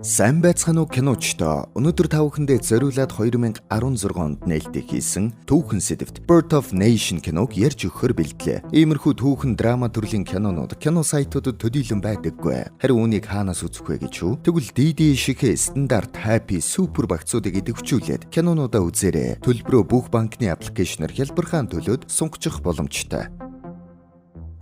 Сайн байцгаана уу, киночдоо. Өнөөдөр та бүхэндээ зориулаад 2016 онд нээлттэй хийсэн түүхэн сэдэвт Birth of Nation киног ярьж өгөхөөр бэлдлээ. Иймэрхүү түүхэн драма төрлийн кинонууд кино сайтуудад төдийлөн байдаггүй. Харин үүнийг хаанаас үзэх вэ гэж үү? Тэгвэл DD шигэ стандарт, happy, super багцуудыг идэвхжүүлээд кинонуудаа үзээрэй. Төлбөрөө бүх банкны application ээр хялбархан төлөөд сунгах боломжтой.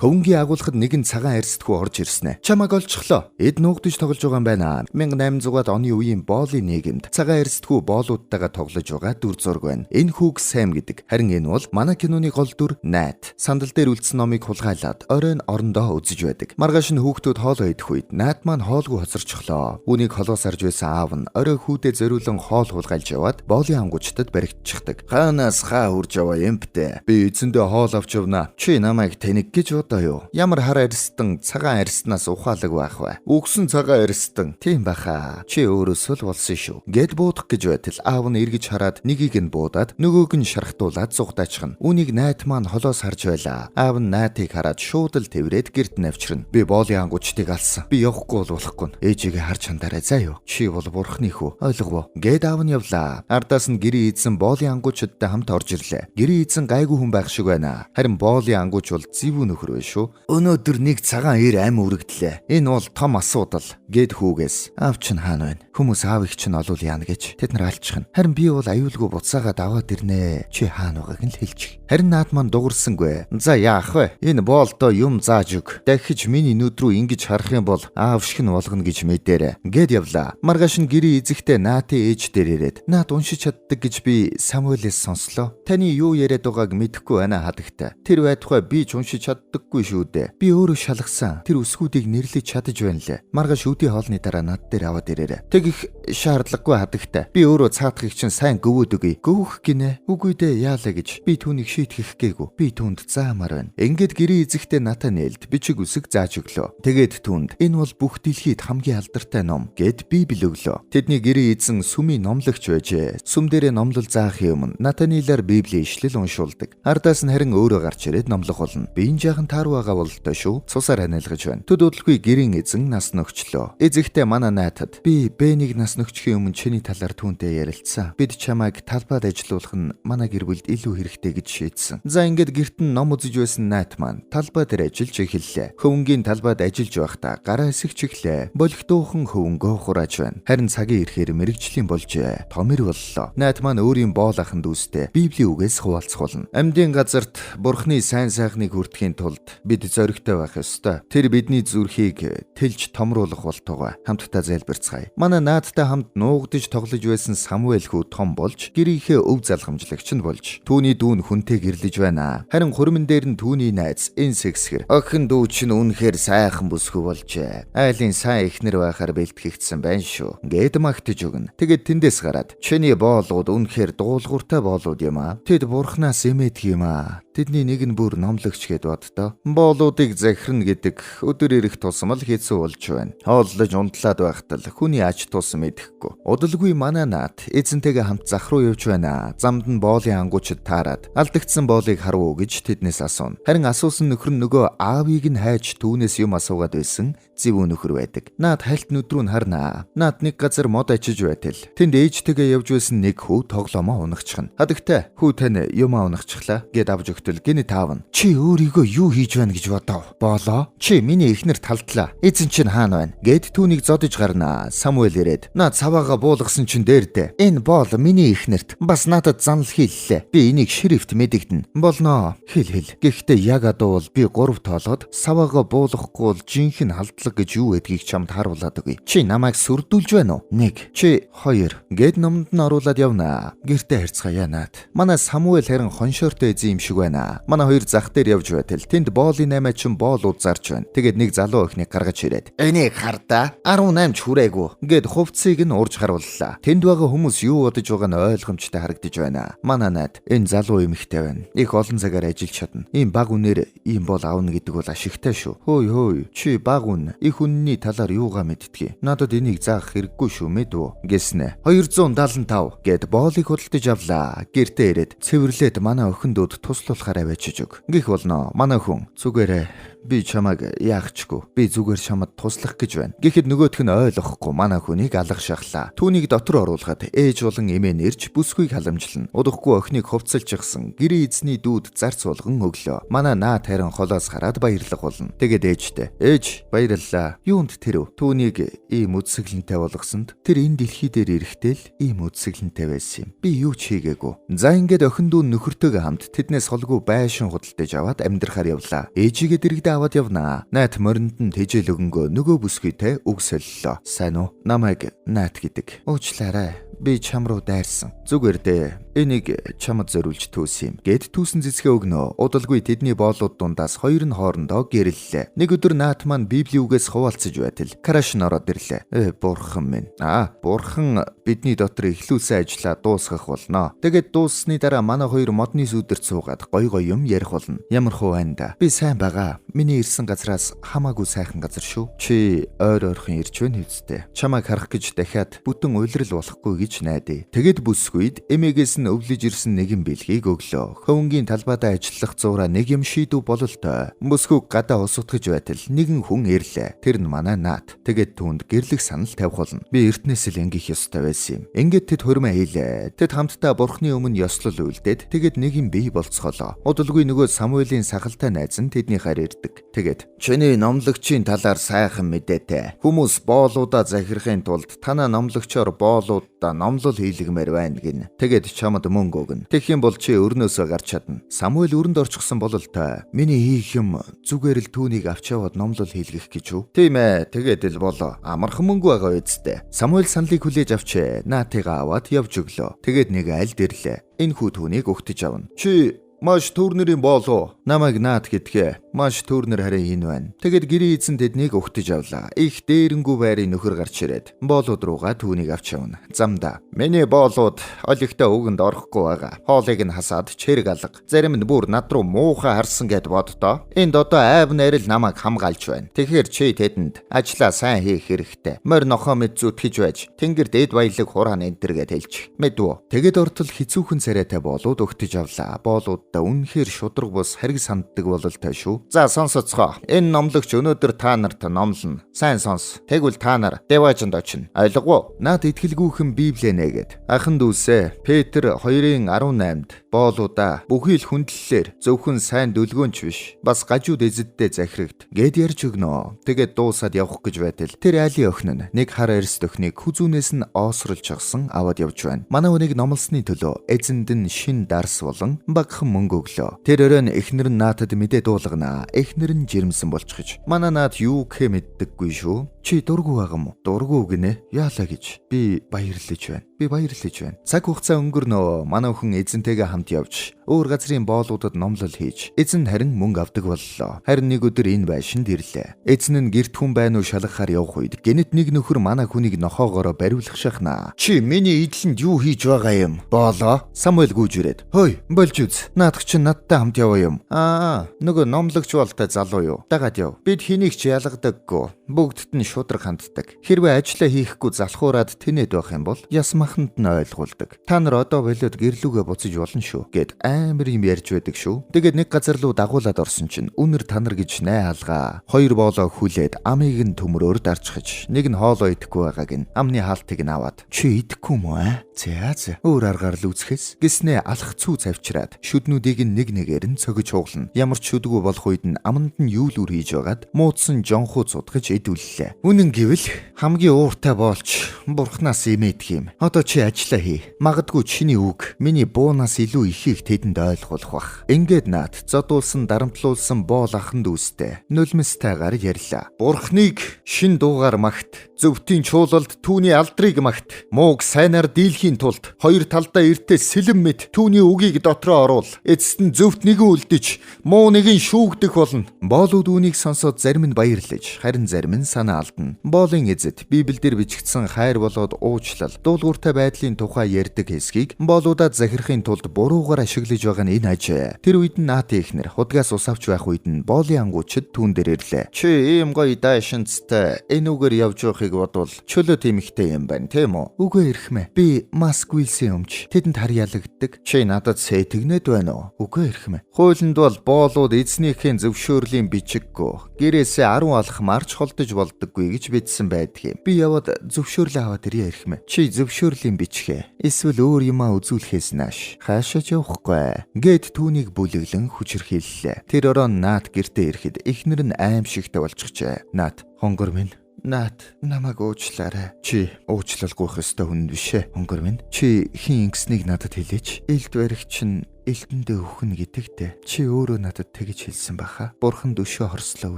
Хөвөнгийн агуулгад нэгэн цагаан арьст хүү орж ирсэн ээ. Чамаг олчихлоо. Эд нуугдаж тоглож байгаа юм байна. 1800-аад оны үеийн боолын нийгэмд цагаан арьст хүү боолуудтайгаа тоглож байгаа дүр зураг байна. Энэ хүүг Сэм гэдэг. Харин энэ бол манай киноны гол дүр Нат. Сандал дээр үлдсэн номыг хулгайлаад оройн орондоо үзэж байдаг. Маргааш нь хүүхдүүд хоолоо идэх үед Нат маань хоолгүй хоцорчихлоо. Үүнийг холоос харж байсан аав нь орой хүүдээ зориулан хоол хулгайлж яваад боолын ангуучдад баригдчихдаг. Хаанаас хаа хурж яваа юм бтэ? Би эзэндээ хоол авч явна. Чи намайг тэнэг гэж одоо юу? Ямар хар арьстан цагаан арьснаас ухаалаг байх вэ? Үгсэн цагаан арьстан. Тийм баха. Чи өөрөөсөө л болсон шүү. Гэд буудах гэж байтал аав нь эргэж хараад нэгийг нь буудаад, нөгөөг нь шархтуулаад зугтаачихна. Үүнийг Найт маань холоос харж байлаа. Аав нь Найтыг хараад шууд л тэврээд гэрт навчирна. Би боолын ангуучдыг алсан. Би явахгүй бол болохгүй. Ээжигээ харж хандарай заа юу. Чи бол бурхны хүү. Ойлгов уу? Гэд аав нь явлаа. Ардаас нь гэрийн эзэн боолын ангуучдтай хамт орж ирлээ. Гэрийн эзэн гайгүй хүн байх шиг байна. Харин боолын ангууч бол зэвүүн нөхөр байна шүү. Өнөөдөр нэг цагаан эр ам үрэгдлээ. Энэ бол том асуудал. Гэд хүүгээс аав чинь хаана байна? Хүмүүс аавыг чинь олвол яана гэж тэд нар алчихна. Харин би бол аюулгүй буцаагаад аваад ирнэ. Чи хаана байгааг нь л хэлчих. Харин наад маань дуурсангүй. За, яах вэ? Энэ боолдоо юм зааж өг. Дахиж миний нүд рүү ингэж харах юм бол аав шиг нь болгоно гэж мэдээрэй. Гэд явлаа. Маргааш нь гэрийн эзэгтэй Наатын ээж дээр ирээд, "Наад уншиж чаддаг гэж би Самуэлээс сонслоо. Таны юу яриад байгааг мэдэхгүй байна, хадагтай. Тэр байтугай би ч уншиж чаддаггүй шүү дээ. Би өөрөө шалгасан. Тэр үсгүүдийг нэрлэж чадаж байна лээ. Маргааш өдий хоолны дараа над дээр аваад ирээрэй." "Тэгэх шаардлагагүй, хадагтай. Би өөрөө цаадахыг чинь сайн гөвөөд өгье." "Гөвөх гинэ? Үгүй дээ, яалаа гэж. Би түүнийг шийтгэх гээгүй. Би түүнд заамаар байна." Ингээд гэрийн эзэгтэй Натанелд бичиг үсэг зааж өглөө. Тэгээд түүнд "Энэ бол бүх дэлхийд хамгийн алдартай ном" гэд Библи өглөө. Тэдний гэрийн эзэн сүмийн номлогч байжээ. Сүм дээрээ номлол заахын өмнө Натанелаар Библийн ишлэл уншуулдаг. Ардаас нь харин өөрөө гарч ирээд номлох болно. Би энэ жаахан тааруу байгаа бололтой шүү. Цусаар ханиалгаж байна. Төд удалгүй гэрийн эзэн нас нөхчлөө. Эзэгтэй манай наатад би Бэнийг нас нөхчхийн өмнө чиний талаар түүнтэй ярилцсан. Бид чамайг талбайд ажилуулах нь манай гэр бүлд илүү хэрэгтэй гэж шийдсэн. За, ингээд гэрт нь ном үзэж байсан Найт маань талбай дээр ажиллаж эхэллээ. Хөвөнгийн талбайд ажиллаж байхдаа гараа эсэх чиглээ. Бөлөгтөөхөн хөвөнгөө хурааж байна. Харин цагийн ирэхээр мэргэжлийн болжээ. Томэр боллоо. Найт маань өөрийн боол ахын дүүстэй Библийн үгээс хуваалцах болно. Амьдын газарт Бурхны сайн сайхныг хүртэхийн тулд бид зоригтой байх ёстой. Тэр бидний зүрхийг тэлж томруулах болтугай. Хамтдаа залбирцгаая. Манай наадтай хамт нуугдаж тоглож байсан Самуэль хүү том болж гэрийнхээ өв залгамжлагч нь болж түүний дүү нь хүнтэй гэрлэж байна. Харин хурман дээр нь түүний найз Энсэгсгэр "Охин дүү чинь үнэхээр сайхан бүсгүй болжээ. Айлын сайн эхнэр байхаар бэлтгэгдсэн байна шүү" гэд магтаж өгнө. Тэгээд тэндээс гараад "Чиний боолууд үнэхээр дуулууртай боолууд юм аа. Тэд бурхнаас эмээдэг юм аа. Тэдний нэг нь бүр номлогч гэд боддоо. Боолуудыг захирна гэдэг өдөр ирэх тусам л хэцүү болж байна. Хооллож унтлаад байхад л хүний ач тусам мэдэхгүй." Удалгүй манай наат эзэнтэйгээ хамт зах руу явж байна. Замд нь боолын ангуучид таарад алдагдсан боолыг харав уу гэж тэднээс асууна. Харин асуусан нөхөр нь нөгөө аавыг нь хайж түүнээс юм асуугаад байсан зэвүүн нөхөр байдаг. Наад хальт нүд рүү нь харнаа. Наад нэг газар мод ачиж байтал тэнд ээжтэйгээ явж байсан нэг хүү тоглоомоо унахчихна. "Хадагтай, хүү тань юмаа унахчихлаа" гэд авч өгтөл гинэ таавна. "Чи өөрийгөө юу хийж байна гэж бодов? Боолоо. Чи миний эхнэр талдлаа. Эзэн чинь хаана байна?" гэд түүнийг зодож гарнаа. Самуэль ирээд "Наад саваага буулгасан чинь дээрдээ. Энэ боол миний эхнэрт бас надад занал хийллээ. Би энийг шерифт мэдэгдэнэ." "Болноо. Хэл хэл. Гэхдээ яг адуул би гурав тоолоод саваага буулгахгүй бол жинхэнэ халдлага гэж юу гэдгийг чамд харуулад өгье. Чи намайг сүрдүүлж байна уу? Нэг, чи хоёр" гэд номонд нь оруулаад явна. Гэртээ харьцгаая, наад. Манай Самуэль харин хоншоортой эзэн юм шиг байна. Манай хоёр зах дээр явж байтал тэнд боолын наймаа чин боол зарж байна. Тэгээд нэг залуу охиныг гаргаж ирээд "Энийг хардаа, 18 ч хүрээгүй" гэд хувцсыг нь урж харууллаа. Тэнд байгаа хүмүүс юу бодож байгааг нь ойлгомжтой харагдаж байна. Манай наад энэ залуу эмэгтэй байна. Их олон цагаар ажиллаж чадна. Ийм баг үнээр ийм бол авна гэдэг бол ашигтай шүү. "Хөөй хөөй, чи баг үн, их үнний талаар юугаа мэддэг. Надад энийг заах хэрэггүй шүү, мэдв" гэснэ. 275 гэд боолыг худалдаж авлаа. Гэртээ ирээд цэвэрлээд манай охиндууд туслуулахаар аваачиж өг. Гих болно. Манай хүн зүгээрээ Би чамайг яахчгүй. Би зүгээр чамд туслах гэж байна. Гэхэд нөгөөх нь ойлгохгүй манай хүнийг алга шахлаа. Түүнийг дотор оруулахад ээж болон эмээ нэрж бүсгүйг халамжлана. Удахгүй охиныг хувцалчихсан. Гэрээ эзний дүүд зарц болгон өглөө. Манай Наат харин холоос хараад баярлах болно. Тэгээд ээжтэй. Ээж, баярлалаа. Юунд тэрв? Түүнийг ийм үзэсгэлэнтэй болгосонд тэр энэ дэлхий дээр ирэхдээ л ийм үзэсгэлэнтэй байсан юм. Би юу ч хийгээгүй. За, ингээд охин дүү нөхөртөөгөө хамт тэднээс холгүй байшин худалдаж аваад амьдрахаар явлаа. Ээжигээ дэрэгдээ аваад явнаа. Наат моринд нь тэжээл өгөнгөө нөгөө бүсгүйтэй үг солилоо. Сайн уу? Намайг Наат гэдэг. Уучлаарай. Би чам руу дайрсан. Зүгээр дээ. Энийг чамд зориулж түүсэн юм. Гэт түүсэн цэцгээ өгнө. Удалгүй тэдний боолууд дундаас хоёр нь хоорондоо гэрлэлээ. Нэг өдөр Наат маань Библийн үгээс хуваалцаж байтал Краш нь ороод ирлээ. Э, бурхан минь. Аа, бурхан бидний дотор эхлүүлсэн ажлаа дуусгах болно. Тэгээд дууссаны дараа манай хоёр модны сүүдэрт суугаад гой гой юм ярих болно. Ямар хуу байна да? Би сайн байгаа. Миний ирсэн газраас хамаагүй сайхан газар шүү. Чи ойр ойрхон ирж байна хэвчтэй. Чамайг харах гэж дахиад бүтэн улирал болохгүй гэж найдаа. Тэгээд бүсгүйд эмээгээс нь өвлөж ирсэн нэгэн бэлгийг өглөө. Хөвөнгийн талбайдаа ажиллах зуураа нэг юм шийдв бололтой. Бүсгүйг гадаа усутгаж байтал нэгэн хүн ирлээ. Тэр нь манай Наат. Тэгээд түүнд гэрлэх санал тавих болно. Би эртнээс л ингэх ёстой байсан юм. Ингээд тэд хурмаа хийлээ. Тэд хамтдаа бурхны өмнө ёслол үлдээд тэгээд нэг юм бий болцголоо. Удалгүй нөгөө Самуэлийн сахалтай найз нь тэдний хаар ирдэг. Тэгээд чиний номлогчийн талаар сайхан мэдээтэй. Хүмүүс боолуудаа захирахын тулд танаа номлогчоор боолуудаа номлол хийлгэмээр байна гинэ. Тэгээд чамд мөнгө өгнө. Тэгэх юм бол чи өрнөөсөө гарч чадна. Самуэль өрөнд орчихсон бололтой. Миний хийх юм зүгээр л түүнийг авч яваад номлол хийлгэх гэж үү? Тийм ээ. Тэгээд л болоо. Амархан мөнгө байгаа үсттэй. Самуэль саналыг хүлээж авчээ. Наатыгаа аваад явж өглөө. Тэгээд нэг альд ирлээ. Энэ хүү түүнийг өгтөж авна. Чи маш төрнөрийн боолоо. Намайг Наат гэдгээ. Маш төрнөр харин энэ байна. Тэгэд гэрээ эзэн тэднийг өгтөж авлаа. Их дээрэнгүү байрын нөхөр гарч ирээд боолууд руугаа түүнийг авч явна. Замдаа. Миний боолууд олигтой үгэнд орохгүй байгаа. Хоолыг нь хасаад чэрэг алга. Зарим нь бүр над руу муухай харсан гэд боддоо. Энд одоо айв найрал намайг хамгаалж байна. Тэгэхээр чи тэдэнд ажлаа сайн хийх хэрэгтэй. Морь нохоо мэд зүтгэж байж тэнгэр дээд баялаг хураан энтер гэд хэлж. Мэдвүү. Тэгэд ортол хэцүүхэн царайтай боолууд өгтөж авлаа. Боолуудаа үнэхээр шудраг бус хэрэг санддаг бололтой шүү. За, сонсоцгоо. Энэ номлогч өнөөдөр та нарт номлоно. Сайн сонс. Тэгвэл та нар Деважинд очино. Ойлгов уу? Наад итгэлгүйхэн Библээ нээгээд. Ахан дүүсээ Петр 2:18-д боолуудаа бүхий л хүндлэлээр зөвхөн сайн дүлгөөнч биш бас гажууд эзэдтэй захирагд гэд ярьж өгнө. Тэгээд дуусаад явах гэж байтал тэр айлын охин нь нэг хар эрс төхнийг хүзүүнээс нь оосролж чагсан аваад явж байна. Манай хүнийг номлосны төлөө эзэнд нь шин дарс болон багахан мөнгө өглөө. Тэр өрөө нь эхнэр нь наатад мэдээ дуулгана. Эхнэр нь жирэмсэн болчихож. Манай наат юу гэхээ мэддэггүй шүү. Чи дургүй байгаа юм уу? Дургүй гинэ. Яалаа гэж. Би баярлаж байна. Би баярлаж байна. Цаг хугацаа өнгөрнөө. Манай хүн эзэнтэйгээ хамт явж өөр газрын боолуудад номлол хийж эзэн харин мөнгө авдаг боллоо. Харин нэг өдөр энэ байшинд ирлээ. Эзэн нь гэрт хүн байна уу шалгахаар явах үед гэнэт нэг нөхөр манай хүнийг нохоогоороо бариулах шахнаа. Чи миний эдлэнд юу хийж байгаа юм? Боолоо. Самуэль гүйж ирээд. Хөөй, болж үз. Наадах чинь надтай хамт яваа юм. Аа, нөгөө номлогч болтой залуу юу? Дагаад яв. Бид хэнийг ч ялгадаггүй. Бүгдд нь шудраг ханддаг. Хэрвээ ажлаа хийхгүй залхуураад тэнэд байх юм бол яс маханд нь ойлгуулдаг. Та нар одоо болиод гэрлүүгээ буцаж болно шүү гэд амар юм ярьж байдаг шүү. Тэгээд нэг газар руу дагуулад орсон чинь үнэр танар гэж най алгаа. Хоёр боолоо хүлээд амыг нь төмрөөр дарчхаж нэг нь хоолоо идэхгүй байгааг нь амны хаалтыг нь аваад чи идэхгүй юм уу аа? За за. Өөр аргаар л үзэхэс гиснээ алах цүү завчраад шүднүүдийг нь нэг нэгээр нь цогж хуглана. Ямар ч шүдгүү болох үед нь аманд нь юу л үр хийж байгаад муудсан жонхуу цудгаж эдүүллээ. Үнэн гэвэл хамгийн ууртай боолч бурхнаас имээдэх юм. Одоо чи ажиллаа хий. Магадгүй чиний үг миний буунаас илүү ихийг тэдэнд ойлгуулах бах. Ингээд наад зодуулсан дарамтлуулсан боол ахан дүүстэй нулимстайгаар ярьлаа. Бурхныг шин дуугаар магт. Зөвхтийн чуулалд түүний алдрыг магт. Мууг сайнаар дийлхийн тулд хоёр талдаа эртээ сэлэм мэт түүний үгийг дотроо оруул. Эцэст нь зөвхт нэгэн үлдэж муу нэгэн шүүгдэх болно. Боолууд үүнийг сонсоод зарим нь баярлаж, харин зарим нь санаа алдна. Боолын эзэд Библиэлд бичигдсэн хайр болоод уучлал, дуулууртай Дуулууртай байдлын тухай ярьдаг хэсгийг боолуудад захирахын тулд буруугаар ашиглаж байгаа нь энэ ажээ. Тэр үед нь Наатын эхнэр худгаас ус авч байх үед нь боолын ангуучид түүн дээр ирлээ. Чи ийм гоё дайшинцтай энүүгээр явж байхыг бодвол чөлөө тэмхтэй юм байна, тийм үү? Үгүй эрхмээ. Би Маск Уилсын өмч. Тэдэнд хар ялагддаг. Чи надад сэтгэнэд байна уу? Үгүй эрхмээ. Хуулинд бол боолууд эзнийхээ зөвшөөрлийн бичиггүй гэрээсээ 10 алхам арч холдож болдоггүй гэж бичсэн байдаг юм. Би яваад зөвшөөрлөө аваад ирье эрхмээ. Чи зөвшөөрлийн бичгээ. Эсвэл өөр юмаа үзүүлэхээс нааш хаашаа ч явахгүй. Гэт түүнийг бүлэглэн хүчирхийллээ. Тэр ороо Наат гэртээ ирэхэд эхнэр нь аимшигтай болчихжээ. Наат, хонгор минь, Наат, намайг уучлаарай. Чи уучлалгүйх ёстой хүн биш ээ. Хонгор минь, чи хэн ингэснийг надад хэлээч. Элд баригч нь элдэндээ өхнө гэдэгтээ. Чи өөрөө надад тэгж хэлсэн баха. Бурхан өшөө хорслоо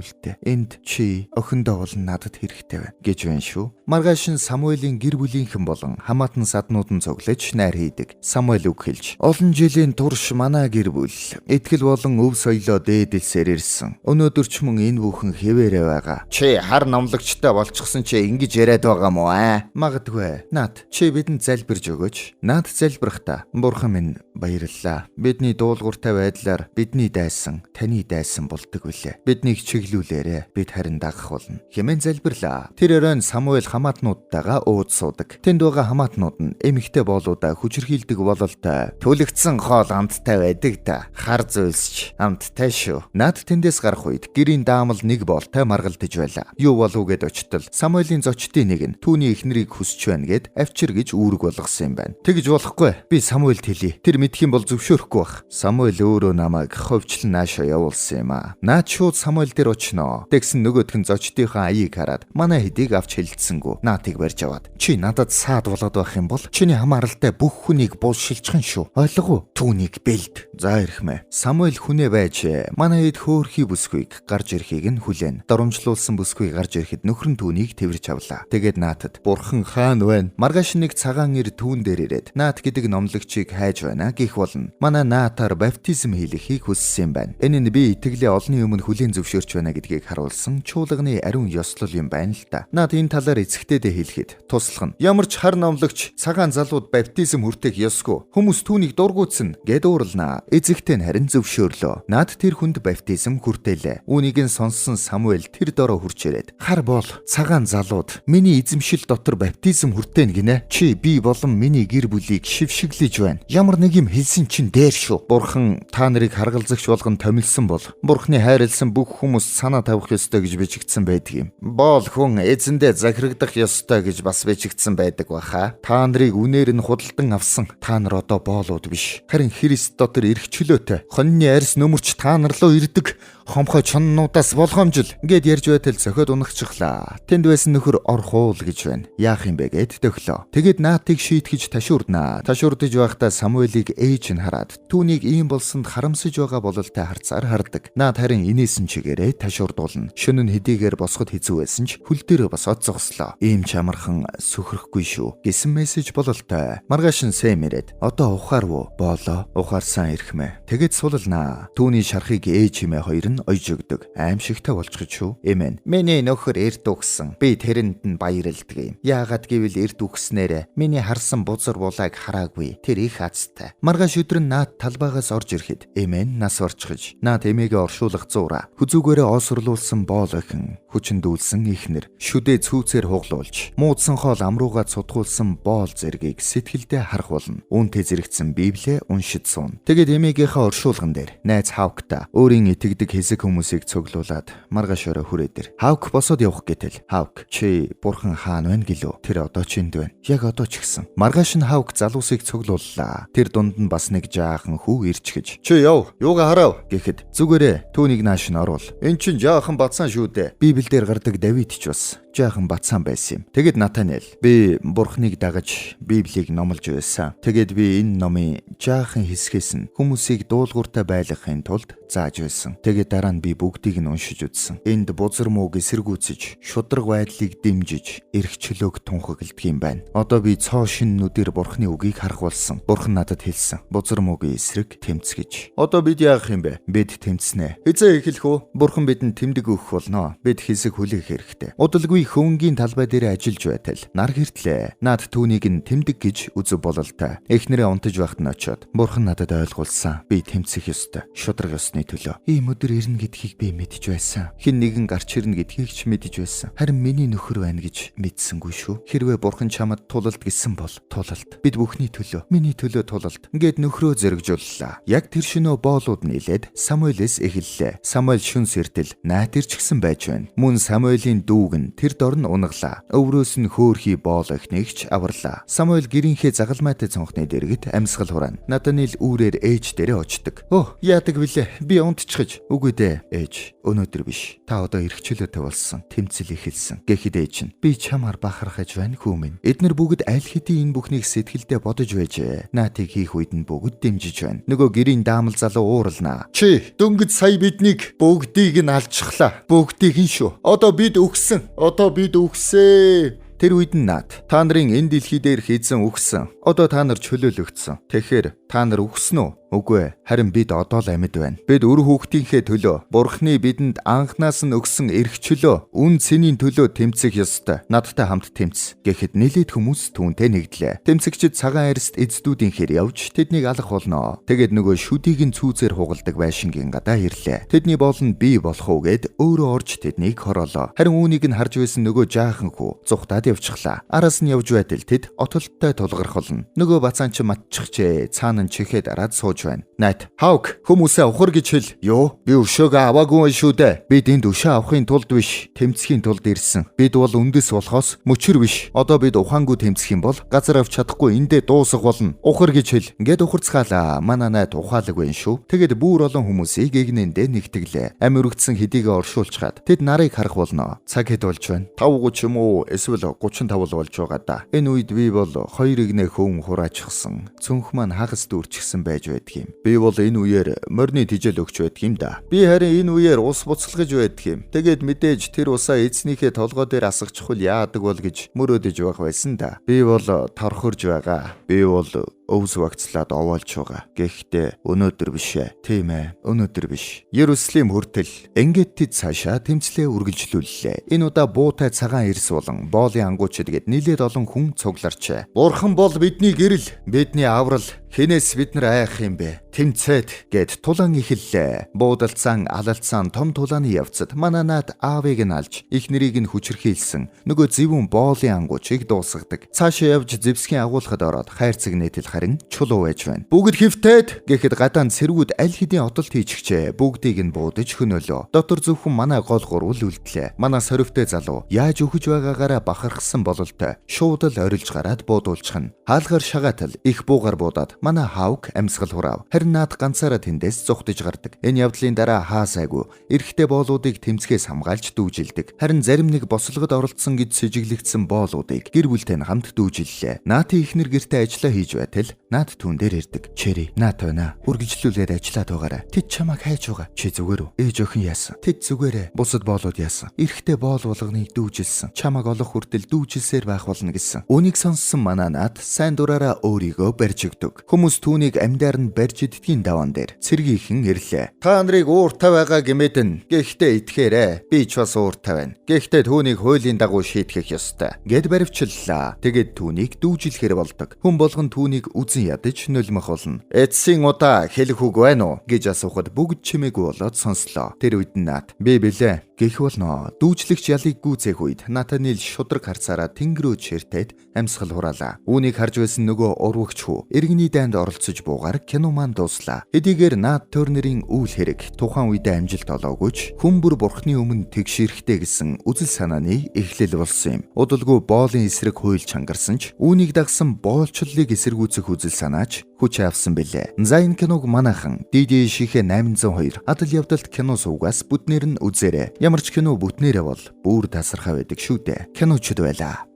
үлдээ. Энд чи охиндоо болон надад хэрэгтэй байна гэж байна шүү. Маргааш нь Самуэлийн гэр бүлийнхэн болон хамаатан саднууд нь цуглаж найр хийдэг. Самуэль үг хэлж, "Олон жилийн турш манай гэр бүл итгэл болон өв соёлоо дээдэлсээр ирсэн. Өнөөдөр ч мөн энэ бүхэн хэвээрээ байгаа. Чи хар номлогчтой болчихсон чи ингэж яриад байгаа мó аа? Магадгүй. Наад, чи бидэнд залбирж өгөөч. Наад залбирахдаа, Бурхан минь, баярлалаа. Бидний дуулууртай байдлаар бидний дайсан таны дайсан болдог билээ. Биднийг чиглүүлээрэ. Бид харин дагах болно" хэмээн залбирлаа. Тэр оройн Самуэль хамаатнуудтайгаа ууд суудаг. Тэнд байгаа хамаатнууд нь эмэгтэй боолуудаа хүчирхийлдэг бололтой. Түлэгдсэн хоол амттай байдаг та. Хар зүйлсч амттай шүү. Наад тэндээс гарах үед гэрийн даамал нэг боолтой маргалдаж байлаа. Юу болов гэд очтол Самуэлийн зочдын нэг нь түүний эхнэрийг хүсч байна гэд авчир гэж үүрэг болгосон юм байна. Тэгж болохгүй. Би Самуэлд хэлье. Тэр мэдэх юм бол зөвшөөрөхгүй бах. Самуэль өөрөө намайг ховчлон наашаа явуулсан юм аа. Наад шууд Самуэль дээр очноо. Тэгсэн нөгөөх нь зочдынхаа аяыг хараад манай хэдийг авч хэлэлцсэнгүү. Наатыг барьж аваад, чи надад саад болоод байх юм бол чиний хамааралтай бүх хүнийг булшилчихын шүү. Ойлгов уу? Түүнийг бэлд. За эрхмээ. Самуэль хүнээ байж манай хэд хөөрхий бүсгүйг гарч ирэхийг нь хүлээн. Доромжлуулсан бүсгүй гарч ирэхэд нөхөр нь түүнийг тэрч авлаа. Тэгээд наатад, "Бурхан хаана байна?" Маргааш нэг цагаан эр түүн дээр ирээд Наат гэдэг номлогчийг хайж байна гэх болно. Манай Наатаар баптизм хийлгэхийг хүссэн юм байна. Энэ нь би итгэлээ олонний өмнө хүлээн зөвшөөрч байна гэдгийг харуулсан чуулганы ариун ёслол юм байна л да. Наат энэ талаар эцэгтэйдээ хэлэхэд туслах нь, "Ямар ч хар номлогч цагаан залууд баптизм хүртэх ёсгүй. Хүмүүс түүнийг дургуутсан" гэд уурлнаа. Эцэгтэй нь харин зөвшөөрлөө. Наат тэр хүнд баптизм хүртээлээ. Үүнийг нь сонссон Самуэль тэр дороо хурж ирээд, "Хар бол цагаан залууд миний эзэмшил дотор баптизм хүртээнэ гинэ. Чи би болон миний гэр бүлийг шившиглэж байна. Ямар нэг юм хэлсэн чинь дээр шүү. Бурхан та нарыг харгалзагч болгон томилсон бол Бурханы хайрлсан бүх хүмүүс санаа тавих ёстой гэж бичигдсэн байдаг юм. Боол хүн эзэндээ захирагдах ёстой гэж бас бичигдсэн байдаг баха. Та нарыг үнээр нь худалдан авсан. Та нар одоо боолууд биш. Харин Христ дотор эрх чөлөөтэй. Хоньны арьс нөмөрч та нар руу ирдэг хомхой чоннуудаас болгоомжил" гэд ярьж байтал цохиод унахчихлаа. Тэнд байсан нөхөр орох уул гэж байна. Яах юм бэ гэд төхлөө. Тэгээд Наатыг шийтгэж ташуурнаа. Ташуурдаж байхдаа Самуэлийг ээж нь хараад түүнийг ийм болсонд харамсаж байгаа бололтой харцаар хардаг. Наат харин инээсэн чигээрээ ташуурдуулна. Шөнө нь хэдийгээр босоход хэцүү байсан ч хөл дээрээ босоод зогслоо. Ийм ч амархан сөхрөхгүй шүү гэсэн мессеж бололтой. Маргааш нь Сэм ирээд, "Одоо ухаарв уу?" Боолоо ухаарсан эрхмээ. Тэгээд сулалнаа. Түүний шархыг ээж хэмээ хоёр нь ойж өгдөг. Аимшигтай болчихож шүү. Эмэн. Миний нөхөр эрт үхсэн. Би тэрэнд нь баярлдаг юм. Яагаад гэвэл эрт үхснээр миний харсан бузар булааг хараагүй. Тэр их азтай. Маргааш өдөр нь Наат талбайгаас орж ирэхэд Эмэн нас орчихож Наат эмээгээ оршуулах зуураа. Хүзүүгээрээ оосрлуулсан боол охин, хүчиндүүлсэн ихнэр, шүдээ цүүцээр хуглуулж, муудсан хоол амрууга цутгуулсан боол зэргийг сэтгэлдээ харах болно. Үүнтэй зэрэгцсэн Библиэ уншиж суuna. Тэгээд эмээгийнхээ оршуулган дээр найз Хавкта өөрийн итгэдэг хэсэг хүмүүсийг цуглуулад маргааш орой хүрээд ир. Хавк босоод явах гэтэл Хавк, "Чи бурхан хаана байна гэлөө? Тэр одоо ч энд байна. Яг одоо ч гэсэн." Маргааш нь Хавк залуусыг цуглууллаа. Тэр дунд нь бас нэг жаахан хүү ирчихэж, "Чи яв, юугаа харав?" гэхэд, "Зүгээрээ түүнийг нааш нь оруул. Эн чин жаахан бацаан шүү дээ. Библиэлд гардаг Давид ч бас жаахан бацаан байсан юм." Тэгэд Натаниэл, "Би бурхныг дагаж Библийг номлож байсан. Тэгээд би энэ номын жаахан хэсгээс нь хүмүүсийг дуулууртай байлгахын тулд зааж байсан. Тэгээд дараа нь би бүгдийг нь уншиж үзсэн. Энд бузар мууг эсэргүүцэж, шударга байдлыг дэмжиж, эрх чөлөөг тунхагладаг юм байна. Одоо би цоо шинэ нүдээр бурхны үгийг харах болсон. Бурхан надад хэлсэн. Бузар муугийн эсрэг тэмцгэж. Одоо бид яах юм бэ? Бид тэмцнэ. Хэзээ эхлэх үү? Бурхан бидэнд тэмдэг өгөх болно. Бид хэсэг хүлээх хэрэгтэй. Удалгүй Би хөвөнгийн талбай дээр ажиллаж байтал нар гэртлээ. Наад түүнийг нь тэмдэг гэж үзв бололтой. Эхнэрээ унтаж байхад нь очиод бурхан надад ойлгуулсан. Би тэмцэх ёстой. Шударга ёсны төлөө. Ийм өдөр ирнэ гэдгийг би мэдэж байсан. Хэн нэгэн гарч ирнэ гэдгийг ч мэдэж байсан. Харин миний нөхөр байна гэж мэдсэнгүй шүү. Хэрвээ бурхан чамд тулалд гэсэн бол тулалд. Бид бүхний төлөө, миний төлөө тулалд. Ингээд нөхрөө зэрэгжүүллээ. Яг тэр шөнөө боолууд нийлээд Самуэлээс эхэллээ. Самуэль шүн сэртэл наат ирчихсэн байж байна. Мөн Самуэлийн дүүг нь тэр дор нь унаглаа. Өврөөс нь хөөхий боол охиныг аварлаа. Самуэль гэрийнхээ загалмайтай цонхны дэргэд амьсгал хураана. Натаниэл үүрээр ээж дээрээ очдог. "Өө, яадаг вүлээ? Би унтчихж." "Үгүй дээ, ээж. Өнөөдөр биш. Та одоо эрх чөлөөтэй болсон. Тэмцэл эхэлсэн." Гэхэд ээж нь "Би чамаар бахархаж байна хүү минь." Эднэр бүгд аль хэдийн энэ бүхнийг сэтгэлдээ бодож байжээ. Наатыг хийх үед нь бүгд дэмжиж байна. Нөгөө гэрийн даамал залуу ууралнаа. "Чи дөнгөж сая биднийг бүгдийг нь алчихлаа. Бүгдийг нь шүү. Одоо бид үхсэн. Одоо бид үхсэн." Тэр үед нь Нат та нарын энэ дэлхий дээр хийсэн үхсэн. Одоо та нар чөлөөлөгдсөн. Тэгэхээр та нар үхсэн үү? Үгүй ээ. Харин бид одоо л амьд байна. Бид үр хүүхдийнхээ төлөө Бурхны бидэнд анхнаас нь өгсөн эрх чөлөө үн цэнийн төлөө тэмцэх ёстой. Надтай хамт тэмц. Гэхэд нэлээд хүмүүс түүнтэй нэгдлээ. Тэмцэгчид цагаан арьст эздүүдийнхээр явж тэднийг алах болно. Тэгээд нөгөө шүдийг нь цүүзээр хугалдаг байшингийн гадаа ирлээ. Тэдний боол нь бий болох уу гэд өөрөө орж тэднийг хороолоо. Харин үүнийг нь харж байсан нөгөө жаахан хүү зугтаад явчихлаа. Араас нь явж байтал тэд отолттой тулгарх болно. Нөгөө бацаан чи матчихжээ. Цаана нь чихээ дараад сууж байна. Найт, "Хаук, хүмүүсээ ухар гэж хэл." "Юу? Би өшөөгөө аваагүй байх шүү дээ." "Бид энд өшөө авахын тулд биш, тэмцэхийн тулд ирсэн. Бид бол үндэс болохоос мөчөр биш. Одоо бид ухаангүй тэмцэх юм бол газар авч чадахгүй эндээ дуусах болно. Ухар гэж хэл." Ингээд ухарцгаалаа. Манай найт ухаалаг байна шүү. Тэгээд бүр олон хүмүүсийг эгнэндээ нэгтгэлээ. Ам өргөдсөн хэдийгээ оршуулчхаад тэд нарыг харах болно. Цаг хэд болж байна? 5:30 юм уу? Эсвэл 35 л болж байгаа да. Энэ үед би бол хоёр эгнээ хөвөн хураачихсан. Цүнх маань хагас дүүрчихсэн байж байдаг юм. Би бол энэ үеэр морины тижэл өгч байдаг юм да. Би харин энэ үеэр ус буцалгаж байдаг юм. Тэгээд мэдээж тэр усаа эзнийхээ толгой дээр асгачихвал яадаг бол гэж мөрөөдөж байх байсан да. Би бол торхорж байгаа. Би бол өвс вакцлаад овоолж байгаа. Гэхдээ өнөөдөр биш ээ. Тийм ээ, өнөөдөр биш. Иерусалим хүртэл ингээд тэд цаашаа тэмцлээ үргэлжлүүллээ. Энэ удаа буутай цагаан эрс болон боолын ангуучид гээд нилээд олон хүн цугларчээ. Бурхан бол бидний гэрэл, бидний аврал. Хинээс бид нар айх юм бэ? Тэмцээд гэд тулаан эхэллээ. Буудалцсан, алалцсан том тулааны явцад манай наат аавыг нь алж, их нэрийг нь хүчрхийлсэн. Нөгөө зэвүүн боолын ангуучийг дуусгадаг. Цаашаа явж зэвсгийн агуулгад ороод хайрцаг нийтэл харин чулуу байж байна. Бүгд хэвтээд гэхэд гадаан цэргүүд аль хэдийн отолт хийчихжээ. Бүгдийг нь буудаж хөнөөлөө. Дотор зөвхөн манай гол гурвал үлдлээ. Манай сорвтой залуу яаж өгөж байгаагаараа бахархсан бололтой шууд л орилж гараад буудуулчихна. Хаалгаар шагаатал их буугаар буудаад манай Хаук амьсгал хураав. Харин наад ганцаараа тэндээс зугтаж гардаг. Энэ явдлын дараа хаа сайгүй эрэгтэй боолуудыг тэмцгээс хамгаалж дүүжилдэг. Харин зарим нэг босолгод оролцсон гэж сэжиглэгдсэн боолуудыг гэр бүлтэй нь хамт дүүжиллээ. Наатын эхнэр гэртээ ажиллаа хийж байтал наад түүн дээр ирдэг. "Чери, наат байна. Үргэлжлүүлээд ажиллаад байгаарай. Тэд чамайг хайж байгаа." "Чи зүгээр үү? Ээж охин яасан?" "Тэд зүгээрээ. Бусад боолууд яасан?" "Эрэгтэй боол болгоныг дүүжилсэн. Чамайг олох хүртэл дүүжилсээр байх болно гэсэн." Үүнийг сонссон манай наад сайн дураараа өөрийгөө барьж өгдөг. Хүмүүс түүнийг амьдаар нь барьж иддгийн даваан дээр цэргийнхэн ирлээ. "Та нарыг ууртай байгаа гэмэдэн. Гэхдээ итгээрэй. Би ч бас ууртай байна. Гэхдээ түүнийг хуулийн дагуу шийтгэх ёстой" гэд баривчлалаа. Тэгээд түүнийг дүүжлэхээр болдог. Хүн болгон түүнийг үзэн ядаж нулимх болно. "Эцсийн удаа хэлэх үг байна уу?" гэж асуухад бүгд чимээгүй болоод сонслоо. Тэр үед нь Нат "Би бэлээ" гэх болно. Дүүжлэгч ялыг гүйцээх үед Натаниэл шудраг харцаараа тэнгэрөө чиртээд амьсгал хураалаа. Үүнийг харж байсан нөгөө урвагч хүү иргэний дайнд оролцож буугаар кино маань дууслаа. Хэдийгээр Нат Тернерийн үйл хэрэг тухайн үедээ амжилт олоогүй ч хүн бүр бурхны өмнө тэгш эрэхтэй гэсэн үзэл санааны эхлэл болсон юм. Удалгүй боолын эсрэг хууль чангарсан ч үүнийг дагсан боолчлолыг эсэргүүцэх үзэл санаач хүч авсан билээ. За, энэ киног манайхан DD шихэ 802 адал явдалт кино сувгаас бүтнээр нь үзээрэй. Ямар ч кино бүтнээрээ бол бүр тасархай байдаг шүү дээ. Киночд байлаа.